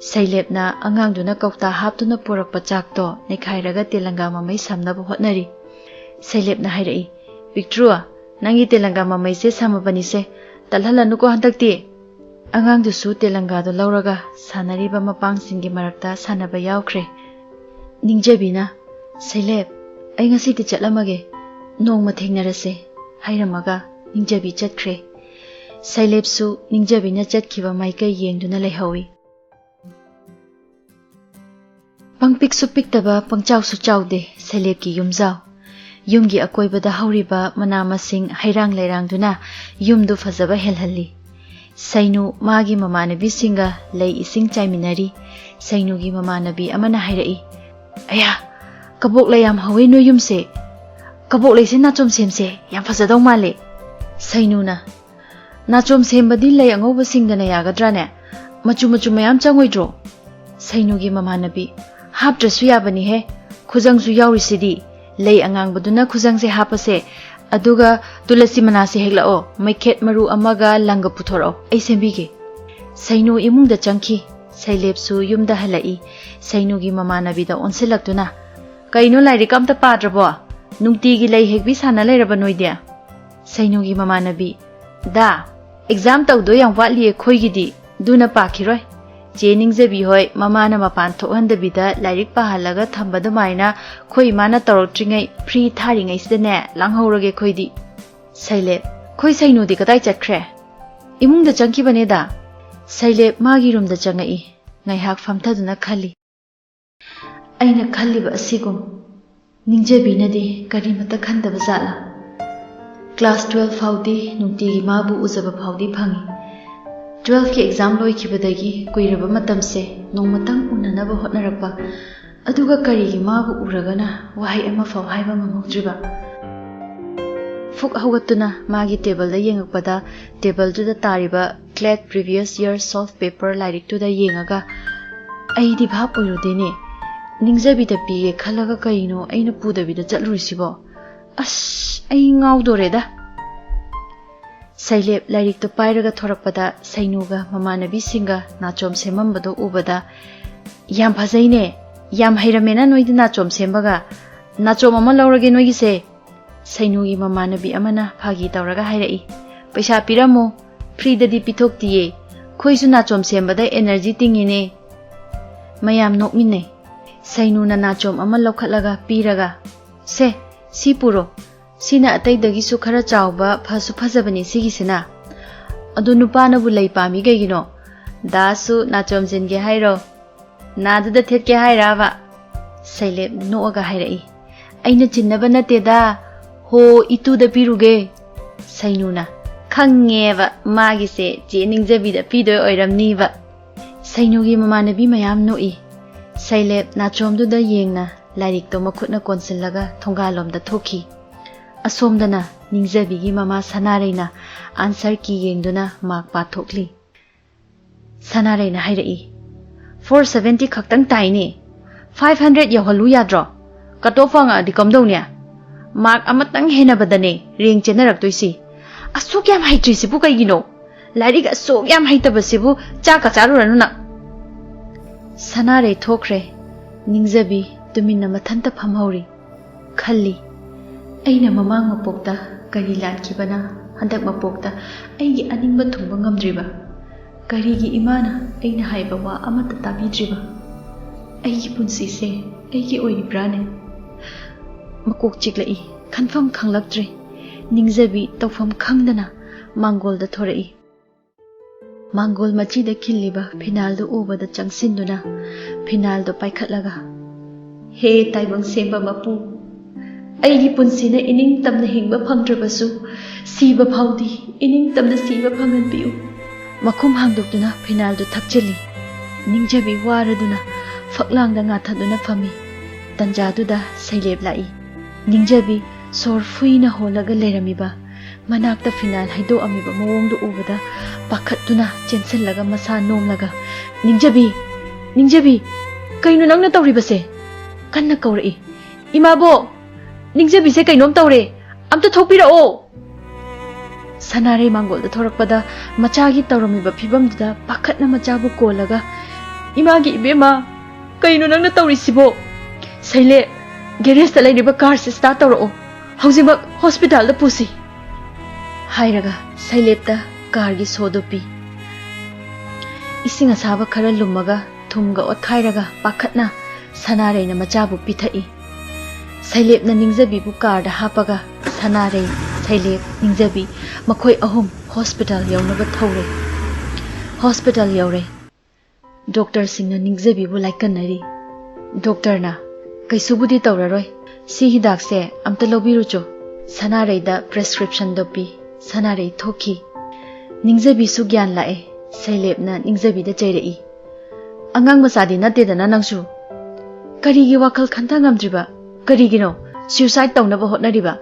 ꯁꯩꯂꯦꯞꯅ ꯑꯉꯥꯡꯗꯨꯅ ꯀꯧꯇꯥ ꯍꯥꯞꯇꯨꯅ ꯄꯨꯔꯛꯄ ꯆꯥꯛꯇꯣ ꯅꯩꯈꯥꯏꯔꯒ ꯇꯦꯂꯪꯒꯥ ꯃꯃꯩ ꯁꯝꯅꯕ ꯍꯣꯠꯅꯔꯤ꯫ ꯁꯩꯂꯦꯞꯅ ꯍꯥꯏꯔꯛꯏ, "ꯄꯤꯛꯇ꯭ꯔꯨ, ꯅꯪꯒꯤ ꯇꯦꯂꯪꯒꯥ ꯃꯃꯩꯁꯦ ꯁꯝꯃꯕꯅꯤꯁꯦ, ꯇꯠꯍꯜꯂꯅꯨꯀꯣ ꯍꯟꯗꯛꯇꯤ꯫" ꯑꯉꯥꯡꯗꯨꯁꯨ ꯇꯦꯂꯪꯒꯥꯗꯨ ꯂꯧꯔꯒ ꯁꯥꯟꯅꯔꯤꯕ ꯃꯄꯥꯡꯁꯤꯡꯒꯤ ꯃꯔꯛꯇ ꯁꯥꯟꯅꯕ ꯌꯥꯎꯈ꯭ꯔꯦ꯫ ꯅꯤꯡꯖꯕꯤꯅ, "ꯁꯩꯂꯦꯞ, ꯑꯩ ꯉꯁꯤꯗꯤ ꯆꯠꯂꯝꯃꯒꯦ, ꯅꯣꯡꯃ ꯊꯦꯡꯅꯔꯁꯦ" ꯍꯥꯏꯔꯝꯃꯒ ꯅꯤꯡꯖꯕꯤ ꯆꯠꯈ꯭ꯔꯦ꯫ ꯁꯩꯂꯦꯞꯁꯨ ꯅꯤꯡꯖꯕꯤꯅ ꯆꯠꯈꯤꯕ ꯃꯥꯏꯀꯩ ꯌꯦꯡꯗꯨꯅ ꯂꯩꯍꯧꯏ꯫ ꯄꯪꯄꯤꯛꯁꯨ ꯄꯤꯛꯇꯕ, ꯄꯪꯆꯥꯎꯁꯨ ꯆꯥꯎꯗꯦ ꯁꯩꯂꯦꯞꯀꯤ ꯌꯨꯝꯖꯥꯎ꯫ ꯌꯨꯝꯒꯤ ꯑꯀꯣꯏꯕꯗ ꯍꯧꯔꯤꯕ ꯃꯅꯥ ꯃꯁꯤꯡ ꯍꯩꯔꯥꯡ ꯂꯩꯔꯥꯡꯗꯨꯅ ꯌꯨꯝꯗꯨ ꯐꯖꯕ ꯍꯦꯜꯍꯜꯂꯤ꯫ ꯁꯩꯅꯨ ꯃꯥꯒꯤ ꯃꯃꯥꯟꯅꯕꯤꯁꯤꯡꯒ ꯂꯩ ꯏꯁꯤꯡ ꯆꯥꯏꯃꯤꯟꯅꯔꯤ꯫ ꯁꯩꯅꯨꯒꯤ ꯃꯃꯥꯟꯅꯕꯤ ꯑꯃꯅ ꯍꯥꯏꯔꯛꯏ, "ꯑꯌꯥ, ꯀꯕꯣꯛ ꯂꯩ ꯌꯥꯝ ꯍꯧꯋꯦ ꯅꯣꯏ ꯌꯨꯝꯁꯦ꯫ ꯀꯕꯣꯛ ꯂꯩꯁꯦ ꯅꯥꯆꯣꯝ ꯁꯦꯝꯁꯦ, ꯌꯥꯝ ꯐꯖꯗꯧ ꯃꯥꯜꯂꯦ꯫" ꯁꯩꯅꯨꯅ, "ꯅꯥꯆꯣꯝ ꯁꯦꯝꯕꯗꯤ ꯂꯩ ꯑꯉꯧꯕꯁꯤꯡꯗꯅ ꯌꯥꯒꯗ꯭ꯔꯥꯅꯦ? ꯃꯆꯨ ꯃꯆꯨ ꯃꯌꯥꯝ ꯆꯪꯉꯣꯏꯗ꯭ꯔꯣ?" ꯁꯩꯅꯨꯒꯤ ꯃꯃꯥꯟꯅꯕꯤ, "ꯍꯥꯞꯇ꯭ꯔꯁꯨ ꯌꯥꯕꯅꯤꯍꯦ, ꯈꯨꯖꯪꯁꯨ ꯌꯥꯎꯔꯤꯁꯤꯗꯤ꯫ "ꯂꯩ ꯑꯉꯥꯡꯕꯗꯨꯅ ꯈꯨꯖꯪꯁꯦ ꯍꯥꯞꯄꯁꯦ, ꯑꯗꯨꯒ ꯇꯨꯂꯁꯤ ꯃꯅꯥꯁꯦ ꯍꯦꯛꯂꯛꯑꯣ, ꯃꯩꯈꯦꯠ ꯃꯔꯨ ꯑꯃꯒ ꯂꯪꯒ ꯄꯨꯊꯣꯔꯛꯑꯣ, ꯑꯩ ꯁꯦꯝꯕꯤꯒꯦ"꯫ ꯁꯩꯅꯨ ꯏꯃꯨꯡꯗ ꯆꯪꯈꯤ꯫ ꯁꯩꯂꯦꯞꯁꯨ ꯌꯨꯝꯗ ꯍꯜꯂꯛꯏ꯫ ꯁꯩꯅꯨꯒꯤ ꯃꯃꯥꯟꯅꯕꯤꯗ ꯑꯣꯟꯁꯤꯜꯂꯛꯇꯨꯅ, "ꯀꯩꯅꯣ, ꯂꯥꯏꯔꯤꯛꯀ ꯑꯝꯇ ꯄꯥꯗ꯭ꯔꯕꯣ? ꯅꯨꯡꯇꯤꯒꯤ ꯂꯩ ꯍꯦꯛꯄꯤ ꯁꯥꯟꯅ ꯂꯩꯔꯕ ꯅꯣꯏꯗꯤ?" ꯁꯩꯅꯨꯒꯤ ꯃꯃꯥꯟꯅꯕꯤ, "ꯗꯥ, ꯑꯦꯛꯖꯥꯝ ꯇꯧꯗꯣꯏ ꯌꯥꯝ ꯋꯥꯠꯂꯤ ꯑꯩꯈꯣꯏꯒꯤꯗꯤ, ꯑꯗꯨꯅ ꯄꯥꯈꯤꯔꯣꯏ꯫ ꯆꯦ ꯅꯤꯡꯖꯕꯤ ꯍꯣꯏ ꯃꯃꯥꯅ ꯃꯄꯥꯟ ꯊꯣꯛꯍꯟꯗꯕꯤꯗ ꯂꯥꯏꯔꯤꯛ ꯄꯥꯍꯜꯂꯒ ꯊꯝꯕ ꯑꯗꯨꯃꯥꯏꯅ ꯑꯩꯈꯣꯏ ꯏꯃꯥꯅ ꯇꯧꯔꯛꯇ꯭ꯔꯤꯉꯩ, ꯐ꯭ꯔꯤ ꯊꯥꯔꯤꯉꯩꯁꯤꯗꯅꯦ, ꯂꯥꯡꯍꯧꯔꯒꯦ ꯑꯩꯈꯣꯏꯗꯤ"꯫ ꯁꯩꯂꯦꯞ, "ꯑꯩꯈꯣꯏ ꯁꯩꯅꯨꯗꯤ ꯀꯗꯥꯏ ꯆꯠꯈ꯭ꯔꯦ?" "ꯏꯃꯨꯡꯗ ꯆꯪꯈꯤꯕꯅꯦꯗ"꯫ ꯁꯩꯂꯦꯞ ꯃꯥꯒꯤ ꯔꯨꯝꯗ ꯆꯪꯉꯛꯏ꯫ ꯉꯥꯏꯍꯥꯛ ꯐꯝꯊꯗꯨꯅ ꯈꯜꯂꯤ꯫ "ꯑꯩꯅ ꯈꯜꯂꯤꯕ ꯑꯁꯤꯒꯨꯝ ꯅꯤꯡꯖꯕꯤꯅꯗꯤ ꯀꯔꯤꯃꯠꯇ ꯈꯟꯗꯕ ꯖꯥꯠꯂꯥ? ꯀ꯭ꯂꯥꯁ ꯇꯨꯋꯦꯜꯐ ꯐꯥꯎꯗꯤ ꯅꯨꯡꯇꯤꯒꯤ ꯃꯥꯕꯨ ꯎꯖꯕ ꯐꯥꯎꯗꯤ ꯐꯪꯉꯤ꯫ ꯇꯨꯋꯦꯜꯐꯀꯤ ꯑꯦꯛꯖꯥꯝ ꯂꯣꯏꯈꯤꯕꯗꯒꯤ ꯀꯨꯏꯔꯕ ꯃꯇꯝꯁꯦ ꯅꯣꯡꯃꯇꯪ ꯎꯅꯅꯕ ꯍꯣꯠꯅꯔꯛꯄ, ꯑꯗꯨꯒ ꯀꯔꯤꯒꯤ ꯃꯥꯕꯨ ꯎꯔꯒꯅ ꯋꯥꯍꯩ ꯑꯃꯐꯥꯎ ꯍꯥꯏꯕ ꯉꯝꯍꯧꯗ꯭ꯔꯤꯕ?" ꯐꯨꯛ ꯍꯧꯒꯠꯇꯨꯅ ꯃꯥꯒꯤ ꯇꯦꯕꯜꯗ ꯌꯦꯡꯉꯛꯄꯗ, ꯇꯦꯕꯜꯗꯨꯗ ꯇꯥꯔꯤꯕ ꯀ꯭ꯂꯦꯠ ꯄ꯭ꯔꯤꯚꯤꯌꯁ ꯌꯔ ꯁꯣꯜꯐ ꯄꯦꯄꯔ ꯂꯥꯏꯔꯤꯛꯇꯨꯗ ꯌꯦꯡꯉꯒ, "ꯑꯩꯗꯤ ꯚꯥꯞ ꯑꯣꯏꯔꯨꯗꯦꯅꯦ꯫ ꯅꯤꯡꯖꯕꯤꯗ ꯄꯤꯒꯦ ꯈꯜꯂꯒ ꯀꯩꯅꯣ ꯑꯩꯅ ꯄꯨꯗꯕꯤꯗ ꯆꯠꯂꯨꯔꯤꯁꯤꯕꯣ? ꯑꯁ, ꯑꯩ ꯉꯥꯎꯗꯣꯔꯦꯗ"꯫ ꯁꯩꯂꯦꯞ ꯂꯥꯏꯔꯤꯛꯇꯨ ꯄꯥꯏꯔꯒ ꯊꯣꯔꯛꯄꯗ, ꯁꯩꯅꯨꯒ ꯃꯃꯥꯟꯅꯕꯤꯁꯤꯡꯒ ꯅꯥꯆꯣꯝ ꯁꯦꯝꯃꯝꯕꯗꯣ ꯎꯕꯗ, "ꯌꯥꯝ ꯐꯖꯩꯅꯦ, ꯌꯥꯝ ꯍꯩꯔꯝꯃꯦꯅ ꯅꯣꯏꯗꯤ ꯅꯥꯆꯣꯝ ꯁꯦꯝꯕꯒ꯫ ꯅꯥꯆꯣꯝ ꯑꯃ ꯂꯧꯔꯒꯦ ꯅꯣꯏꯒꯤꯁꯦ"꯫ ꯁꯩꯅꯨꯒꯤ ꯃꯃꯥꯟꯅꯕꯤ ꯑꯃꯅ ꯐꯥꯒꯤ ꯇꯧꯔꯒ ꯍꯥꯏꯔꯛꯏ, "ꯄꯩꯁꯥ ꯄꯤꯔꯝꯃꯣ, ꯐ꯭ꯔꯤꯗꯗꯤ ꯄꯤꯊꯣꯛꯇꯤꯌꯦ꯫ ꯑꯩꯈꯣꯏꯁꯨ ꯅꯥꯆꯣꯝ ꯁꯦꯝꯕꯗ ꯑꯦꯅꯔꯖꯤ ꯇꯤꯡꯉꯤꯅꯦ"꯫ ꯃꯌꯥꯝ ꯅꯣꯛꯃꯤꯟꯅꯩ꯫ ꯁꯩꯅꯨꯅ ꯅꯥꯆꯣꯝ ꯑꯃ ꯂꯧꯈꯠꯂꯒ ꯄꯤꯔꯒ, "ꯁꯦ, ꯁꯤ ꯄꯨꯔꯣ꯫ ꯁꯤꯅ ꯑꯇꯩꯗꯒꯤꯁꯨ ꯈꯔ ꯆꯥꯎꯕ, ꯐꯁꯨ ꯐꯖꯕꯅꯤ ꯁꯤꯒꯤꯁꯤꯅ꯫ ꯑꯗꯣ ꯅꯨꯄꯥꯅꯕꯨ ꯂꯩ ꯄꯥꯝꯃꯤ ꯀꯩꯒꯤꯅꯣ? ꯗꯥꯁꯨ ꯅꯥꯆꯣꯝ ꯆꯤꯟꯒꯦ ꯍꯥꯏꯔꯣ? ꯅꯥꯗꯨꯗ ꯊꯦꯠꯀꯦ ꯍꯥꯏꯔꯕ?" ꯁꯩꯂꯦꯞ ꯅꯣꯛꯑꯒ ꯍꯥꯏꯔꯛꯏ꯫ "ꯑꯩꯅ ꯆꯤꯟꯅꯕ ꯅꯠꯇꯦꯗ, ꯍꯣ, ꯏꯇꯨꯗ ꯄꯤꯔꯨꯒꯦ"꯫ ꯁꯩꯅꯨꯅ, "ꯈꯪꯉꯦꯕ, ꯃꯥꯒꯤꯁꯦ ꯆꯦ ꯅꯤꯡꯖꯕꯤꯗ ꯄꯤꯗꯣꯏ ꯑꯣꯏꯔꯝꯅꯤꯕ"꯫ ꯁꯩꯅꯨꯒꯤ ꯃꯃꯥꯟꯅꯕꯤ ꯃꯌꯥꯝ ꯅꯣꯛꯏ꯫ ꯁꯩꯂꯦꯞ ꯅꯥꯆꯣꯝꯗꯨꯗ ꯌꯦꯡꯅ ꯂꯥꯏꯔꯤꯛꯇꯣ ꯃꯈꯨꯠꯅ ꯀꯣꯟꯁꯤꯜꯂꯒ ꯊꯣꯡꯒꯥꯜꯂꯣꯝꯗ ꯊꯣꯛꯈꯤ꯫ ꯑꯁꯣꯝꯗꯅ ꯅꯤꯡꯖꯕꯤꯒꯤ ꯃꯃꯥ ꯁꯅꯥꯔꯩꯅ ꯑꯟꯁꯔ ꯀꯤ ꯌꯦꯡꯗꯨꯅ ꯃꯥꯔꯛ ꯄꯥꯊꯣꯛꯂꯤ꯫ ꯁꯅꯥꯔꯩꯅ ꯍꯥꯏꯔꯛꯏ, "ꯐꯣꯔ ꯁꯚꯦꯟꯇꯤ ꯈꯛꯇꯪ ꯇꯥꯏꯅꯦ꯫ ꯐꯥꯏꯚ ꯍꯟꯗ꯭ꯔꯦꯠ ꯌꯧꯍꯜꯂꯨ ꯌꯥꯗ꯭ꯔꯣ? Cut off ꯋꯥꯡꯉꯛꯑꯗꯤ ꯀꯝꯗꯧꯅꯤ? ꯃꯥꯔꯛ ꯑꯃꯇꯪ ꯍꯦꯟꯅꯕꯗꯅꯦ ꯔꯦꯡ ꯆꯦꯟꯅꯔꯛꯇꯣꯏꯁꯤ꯫ ꯑꯁꯨꯛ ꯌꯥꯝ ꯍꯩꯇ꯭ꯔꯤꯁꯤꯕꯨ ꯀꯩꯒꯤꯅꯣ? ꯂꯥꯏꯔꯤꯛ ꯑꯁꯨꯛ ꯌꯥꯝ ꯍꯩꯇꯕꯁꯤꯕꯨ ꯆꯥꯛꯀ ꯆꯥꯔꯨꯔꯅꯨ ꯅꯪ꯫ ꯁꯅꯥꯔꯩ ꯊꯣꯛꯈ꯭ꯔꯦ꯫ ꯅꯤꯡꯖꯕꯤ ꯇꯨꯃꯤꯟꯅ ꯃꯊꯟꯇ ꯐꯝꯍꯧꯔꯤ꯫ ꯈꯜꯂꯤ, "ꯑꯩꯅ ꯃꯃꯥꯡ ꯃꯄꯣꯛꯇ ꯀꯔꯤ ꯂꯥꯟꯈꯤꯕꯅ ꯍꯟꯗꯛ ꯃꯄꯣꯛꯇ ꯑꯩꯒꯤ ꯑꯅꯤꯡꯕ ꯊꯨꯡꯕ ꯉꯝꯗ꯭ꯔꯤꯕ? ꯀꯔꯤꯒꯤ ꯏꯃꯥꯅ ꯑꯩꯅ ꯍꯥꯏꯕ ꯋꯥ ꯑꯃꯠꯇ ꯇꯥꯕꯤꯗ꯭ꯔꯤꯕ? ꯑꯩꯒꯤ ꯄꯨꯟꯁꯤꯁꯦ ꯑꯩꯒꯤ ꯑꯣꯏꯔꯤꯕ꯭ꯔꯥꯅꯦ?" ꯃꯀꯣꯛ ꯆꯤꯛꯂꯛꯏ꯫ ꯈꯟꯐꯝ ꯈꯪꯂꯛꯇ꯭ꯔꯦ꯫ ꯅꯤꯡꯖꯕꯤ ꯇꯧꯐꯝ ꯈꯪꯗꯅ ꯃꯥꯡꯒꯣꯜꯗ ꯊꯣꯔꯛꯏ꯫ ꯃꯥꯡꯒꯣꯜ ꯃꯆꯤꯗ ꯈꯤꯜꯂꯤꯕ ꯐꯤꯅꯥꯜꯗꯨ ꯎꯕꯗ ꯆꯪꯁꯤꯟꯗꯨꯅ ꯐꯤꯅꯥꯜꯗꯨ ꯄꯥꯏꯈꯠꯂꯒ, "ꯍꯦ ꯇꯥꯏꯕꯪ ꯁꯦꯝꯕ ꯃꯄꯨ, ꯑꯩꯒꯤ ꯄꯨꯟꯁꯤꯅ ꯏꯅꯤꯡ ꯇꯝꯅ ꯍꯤꯡꯕ ꯐꯪꯗ꯭ꯔꯕꯁꯨ ꯁꯤꯕ ꯐꯥꯎꯗꯤ ꯏꯅꯤꯡ ꯇꯝꯅ ꯁꯤꯕ ꯐꯪꯍꯟꯕꯤꯌꯨ꯫" ꯃꯈꯨꯝ ꯍꯥꯡꯗꯣꯛꯇꯨꯅ ꯐꯤꯅꯥꯜꯗꯨ ꯊꯛꯆꯤꯜꯂꯤ꯫ ꯅꯤꯡꯖꯕꯤ ꯋꯥꯔꯗꯨꯅ ꯐꯛꯂꯥꯡꯗ ꯉꯥꯊꯗꯨꯅ ꯐꯝꯃꯤ꯫ ꯇꯟꯖꯥꯗꯨꯗ ꯁꯩꯂꯦꯞ ꯂꯥꯛꯏ꯫ ꯅꯤꯡꯖꯕꯤ ꯁꯣꯔ ꯐꯨꯏꯅ ꯍꯣꯜꯂꯒ ꯂꯩꯔꯝꯃꯤꯕ, ꯃꯅꯥꯛꯇ ꯐꯤꯅꯥꯏꯜ ꯍꯩꯗꯣꯛꯑꯝꯃꯤꯕ ꯃꯑꯣꯡꯗꯨ ꯎꯕꯗ ꯄꯥꯈꯠꯇꯨꯅ ꯆꯦꯟꯁꯤꯜꯂꯒ ꯃꯁꯥ ꯅꯣꯝꯂꯒ, "ꯅꯤꯡꯖꯕꯤ! ꯅꯤꯡꯖꯕꯤ! ꯀꯩꯅꯣ ꯅꯪꯅ ꯇꯧꯔꯤꯕꯁꯦ?" ꯀꯟꯅ ꯀꯧꯔꯛꯏ꯫ "ꯏꯃꯥꯕꯣꯛ! ꯅꯤꯡꯖꯕꯤꯁꯦ ꯀꯩꯅꯣꯝ ꯇꯧꯔꯦ꯫ ꯑꯝꯇ ꯊꯣꯛꯄꯤꯔꯛꯑꯣ!" ꯁꯅꯥꯔꯩ ꯃꯥꯡꯒꯣꯜꯗ ꯊꯣꯔꯛꯄꯗ ꯃꯆꯥꯒꯤ ꯇꯧꯔꯝꯃꯤꯕ ꯐꯤꯕꯝꯗꯨꯗ ꯄꯥꯈꯠꯅ ꯃꯆꯥꯕꯨ ꯀꯣꯜꯂꯒ, "ꯏꯃꯥꯒꯤ ꯏꯕꯦꯝꯃ, ꯀꯩꯅꯣ ꯅꯪꯅ ꯇꯧꯔꯤꯁꯤꯕꯣ? ꯁꯩꯂꯦꯞ, ꯒꯦꯔꯦꯖꯇ ꯂꯩꯔꯤꯕ ꯀꯥꯔꯁꯦ ꯁ꯭ꯇꯥꯔꯠ ꯇꯧꯔꯛꯑꯣ꯫ ꯍꯧꯖꯤꯛꯃꯛ ꯍꯣꯁꯄꯤꯇꯥꯜꯗ ꯄꯨꯁꯤ꯫" ꯍꯥꯏꯔꯒ ꯁꯩꯂꯦꯞꯇ ꯀꯥꯔꯒꯤ ꯁꯣꯗꯨ ꯄꯤ꯫ ꯏꯁꯤꯡ ꯑꯁꯥꯕ ꯈꯔ ꯂꯨꯝꯃꯒ ꯊꯨꯝꯒ ꯑꯣꯠꯈꯥꯏꯔꯒ ꯄꯥꯈꯠꯅ ꯁꯅꯥꯔꯩꯅ ꯃꯆꯥꯕꯨ ꯄꯤꯊꯛꯏ꯫ ꯁꯩꯂꯦꯞꯅ ꯅꯤꯡꯖꯕꯤꯕꯨ ꯀꯥꯔꯗ ꯍꯥꯞꯄꯒ ꯁꯅꯥꯔꯩ, ꯁꯩꯂꯦꯞ, ꯅꯤꯡꯖꯕꯤ ꯃꯈꯣꯏ ꯑꯍꯨꯝ ꯍꯣꯁꯄꯤꯇꯥꯜ ꯌꯧꯅꯕ ꯊꯧꯔꯦ꯫ ꯍꯣꯁꯄꯤꯇꯥꯜ ꯌꯧꯔꯦ꯫ ꯗꯣꯛꯇꯔꯁꯤꯡꯅ ꯅꯤꯡꯖꯕꯤꯕꯨ ꯂꯥꯏꯀꯠꯅꯔꯤ꯫ ꯗꯣꯛꯇꯔꯅ, "ꯀꯩꯁꯨꯕꯨꯗꯤ ꯇꯧꯔꯔꯣꯏ꯫ ꯁꯤ ꯍꯤꯗꯥꯛꯁꯦ ꯑꯝꯇ ꯂꯧꯕꯤꯔꯨꯆꯣ꯫" ꯁꯅꯥꯔꯩꯗ ꯄ꯭ꯔꯦꯁꯀ꯭ꯔꯤꯞꯁꯟꯗꯣ ꯄꯤ꯫ ꯁꯅꯥꯔꯩ ꯊꯣꯛꯈꯤ꯫ ꯅꯤꯡꯖꯕꯤꯁꯨ ꯒ꯭ꯌꯥꯟ ꯂꯥꯛꯑꯦ꯫ ꯁꯩꯂꯦꯞꯅ ꯅꯤꯡꯖꯕꯤꯗ ꯆꯩꯔꯛꯏ꯫ "ꯑꯉꯥꯡ ꯃꯆꯥꯗꯤ ꯅꯠꯇꯦꯗꯅ ꯅꯪꯁꯨ꯫ ꯀꯔꯤꯒꯤ ꯋꯥꯈꯜ ꯈꯟꯊ ꯉꯝꯗ꯭ꯔꯤꯕ? ꯀꯔꯤꯒꯤꯅꯣ ꯁ꯭ꯌꯨꯁꯥꯏꯗ ꯇꯧꯅꯕ ꯍꯣꯠꯅꯔꯤꯕ?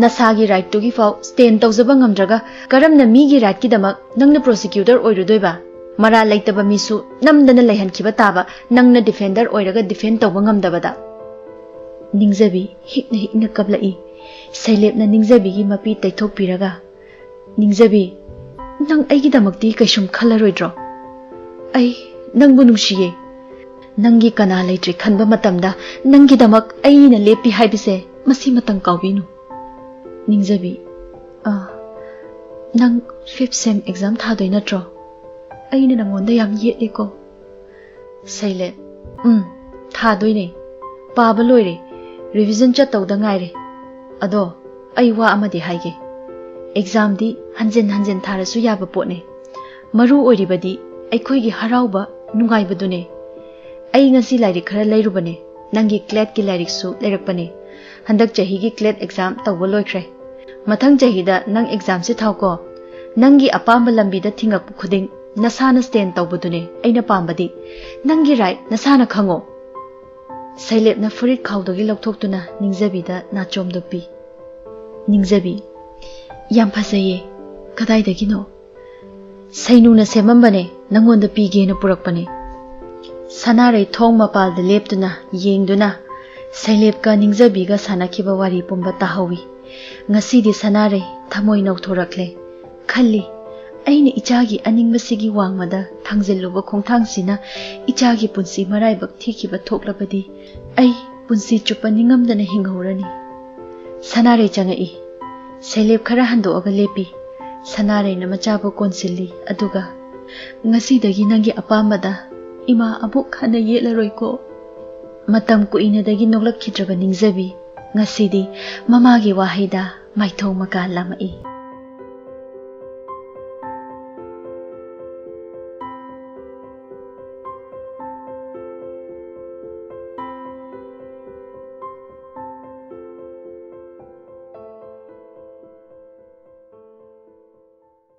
ꯅꯁꯥꯒꯤ ꯔꯥꯏꯠꯇꯨꯒꯤ ꯐꯥꯎ ꯁ꯭ꯇꯦꯟ ꯇꯧꯖꯕ ꯉꯝꯗ꯭ꯔꯒ ꯀꯔꯝꯅ ꯃꯤꯒꯤ ꯔꯥꯏꯠꯀꯤꯗꯃꯛ ꯅꯪꯅ ꯄ꯭ꯔꯣꯁꯤꯀ꯭ꯌꯨꯇꯔ ꯑꯣꯏꯔꯨꯗꯣꯏꯕ? ꯃꯔꯥꯜ ꯂꯩꯇꯕ ꯃꯤꯁꯨ ꯅꯝꯗꯅ ꯂꯩꯍꯟꯈꯤꯕ ꯇꯥꯕ, ꯅꯪꯅ ꯗꯤꯐꯦꯟꯗꯔ ꯑꯣꯏꯔꯒ ꯗꯤꯐꯦꯟ ꯇꯧꯕ ꯉꯝꯗꯕꯗ꯫" ꯅꯤꯡꯖꯕꯤ ꯍꯤꯛꯅ ꯍꯤꯛꯅ ꯀꯞꯂꯛꯏ꯫ ꯁꯩꯂꯦꯞꯅ ꯅꯤꯡꯖꯕꯤꯒꯤ ꯃꯄꯤ ꯇꯩꯊꯣꯛꯄꯤꯔꯒ, "ꯅꯤꯡꯖꯕꯤ, ꯅꯪ ꯑꯩꯒꯤꯗꯃꯛꯇꯤ ꯀꯩꯁꯨꯝ ꯈꯜꯂꯔꯣꯏꯗ꯭ꯔꯣ? ꯑꯩ ꯅꯪꯕꯨ ꯅꯨꯡꯁꯤꯌꯦ꯫ ꯅꯪꯒꯤ ꯀꯅꯥ ꯂꯩꯇ꯭ꯔꯦ ꯈꯟꯕ ꯃꯇꯝꯗ ꯅꯪꯒꯤꯗꯃꯛ ꯑꯩꯅ ꯂꯦꯞꯄꯤ ꯍꯥꯏꯕꯁꯦ ꯃꯁꯤꯃꯇꯪ ꯀꯥꯎꯕꯤꯅꯨ꯫" ꯅꯤꯡꯖꯕꯤ, "ꯑꯥ, ꯅꯪ fifth sem exam ꯊꯥꯗꯣꯏ ꯅꯠꯇ꯭ꯔꯣ? ꯑꯩꯅ ꯅꯪꯉꯣꯟꯗ ꯌꯥꯝ ꯌꯦꯠꯂꯦꯀꯣ꯫" ꯁꯩꯂꯦꯞ, "ꯎꯝ, ꯊꯥꯗꯣꯏꯅꯦ꯫ ꯄꯥꯕ ꯂꯣꯏꯔꯦ꯫ Revision ꯆꯠꯇꯧꯗ ꯉꯥꯏꯔꯦ꯫ ꯑꯗꯣ ꯑꯩ ꯋꯥ ꯑꯃꯗꯤ ꯍꯥꯏꯒꯦ꯫ Examꯗꯤ ꯍꯟꯖꯤꯟ ꯍꯟꯖꯤꯟ ꯊꯥꯔꯁꯨ ꯌꯥꯕ ꯄꯣꯠꯅꯦ꯫ ꯃꯔꯨ ꯑꯣꯏꯔꯤꯕꯗꯤ ꯑꯩꯈꯣꯏꯒꯤ ꯍꯔꯥꯎꯕ, ꯅꯨꯡꯉꯥꯏꯕꯗꯨꯅꯦ꯫ ꯑꯩ ꯉꯁꯤ ꯂꯥꯏꯔꯤꯛ ꯈꯔ ꯂꯩꯔꯨꯕꯅꯦ꯫ ꯅꯪꯒꯤ CLATꯀꯤ ꯂꯥꯏꯔꯤꯛꯁꯨ ꯂꯩꯔꯛꯄꯅꯦ꯫ ꯍꯟꯗꯛ ꯆꯍꯤꯒꯤ CLAT exam ꯇꯧꯕ ꯂꯣꯏꯈ꯭ꯔꯦ꯫ ꯃꯊꯪ ꯆꯍꯤꯗ ꯅꯪ examꯁꯦ ꯊꯥꯎꯀꯣ꯫ ꯅꯪꯒꯤ ꯑꯄꯥꯝꯕ ꯂꯝꯕꯤꯗ ꯊꯤꯡꯉꯛꯄ ꯈꯨꯗꯤꯡ ꯅꯁꯥꯅ stand ꯇꯧꯕꯗꯨꯅꯦ ꯑꯩꯅ ꯄꯥꯝꯕꯗꯤ꯫ ꯅꯪꯒꯤ right ꯅꯁꯥꯅ ꯈꯪꯉꯣ꯫" ꯁꯩꯂꯦꯞꯅ ꯐꯨꯔꯤꯠ ꯈꯥꯎꯗꯒꯤ ꯂꯧꯊꯣꯛꯇꯨꯅ ꯅꯤꯡꯖꯕꯤꯗ ꯅꯥꯆꯣꯝꯗꯣ ꯄꯤ꯫ ꯅꯤꯡꯖꯕꯤ, "ꯌꯥꯝ ꯐꯖꯩꯌꯦ꯫ ꯀꯗꯥꯏꯗꯒꯤꯅꯣ?" "ꯁꯩꯅꯨꯅ ꯁꯦꯝꯃꯝꯕꯅꯦ, ꯅꯪꯉꯣꯟꯗ ꯄꯤꯒꯦꯅ ꯄꯨꯔꯛꯄꯅꯦ꯫" ꯁꯅꯥꯔꯩ ꯊꯣꯡ ꯃꯄꯥꯜꯗ ꯂꯦꯞꯇꯨꯅ ꯌꯦꯡꯗꯨꯅ ꯁꯩꯂꯦꯞꯀ ꯅꯤꯡꯖꯕꯤꯒ ꯁꯥꯟꯅꯈꯤꯕ ꯋꯥꯔꯤ ꯄꯨꯝꯕ ꯇꯥꯍꯧꯏ꯫ ꯉꯁꯤꯗꯤ ꯁꯅꯥꯔꯩ ꯊꯃꯣꯏ ꯅꯧꯊꯣꯔꯛꯂꯦ꯫ ꯈꯜꯂꯤ, "ꯑꯩꯅ ꯏꯆꯥꯒꯤ ꯑꯅꯤꯡꯕꯁꯤꯒꯤ ꯋꯥꯡꯃꯗ ꯊꯥꯡꯖꯤꯜꯂꯨꯕ ꯈꯣꯡꯊꯥꯡꯁꯤꯅ ꯏꯆꯥꯒꯤ ꯄꯨꯟꯁꯤ ꯃꯔꯥꯏꯕꯛ ꯊꯤꯈꯤꯕ ꯊꯣꯛꯂꯕꯗꯤ ꯑꯩ ꯄꯨꯟꯁꯤ ꯆꯨꯞꯄ ꯅꯤꯡꯉꯝꯗꯅ ꯍꯤꯡꯍꯧꯔꯅꯤ꯫" ꯁꯅꯥꯔꯩ ꯆꯪꯉꯛꯏ꯫ ꯁꯩꯂꯦꯞ ꯈꯔ ꯍꯟꯗꯣꯛꯑꯒ ꯂꯦꯞꯄꯤ꯫ ꯁꯅꯥꯔꯩꯅ ꯃꯆꯥꯕꯨ ꯀꯣꯟꯁꯤꯜꯂꯤ, ꯑꯗꯨꯒ, "ꯉꯁꯤꯗꯒꯤ ꯅꯪꯒꯤ ꯑꯄꯥꯝꯕꯗ ꯏꯃꯥ ꯑꯃꯨꯛ ꯍꯟꯅ ꯌꯦꯠꯂꯔꯣꯏꯀꯣ꯫" ꯃꯇꯝ ꯀꯨꯏꯅꯗꯒꯤ ꯅꯣꯛꯂꯛꯈꯤꯗ꯭ꯔꯕ ꯅꯤꯡꯖꯕꯤ ꯉꯁꯤꯗꯤ ꯃꯃꯥꯒꯤ ꯋꯥꯍꯩꯗ ꯃꯥꯏꯊꯣꯡ ꯃꯀꯥ ꯂꯥꯝꯃꯛꯏ꯫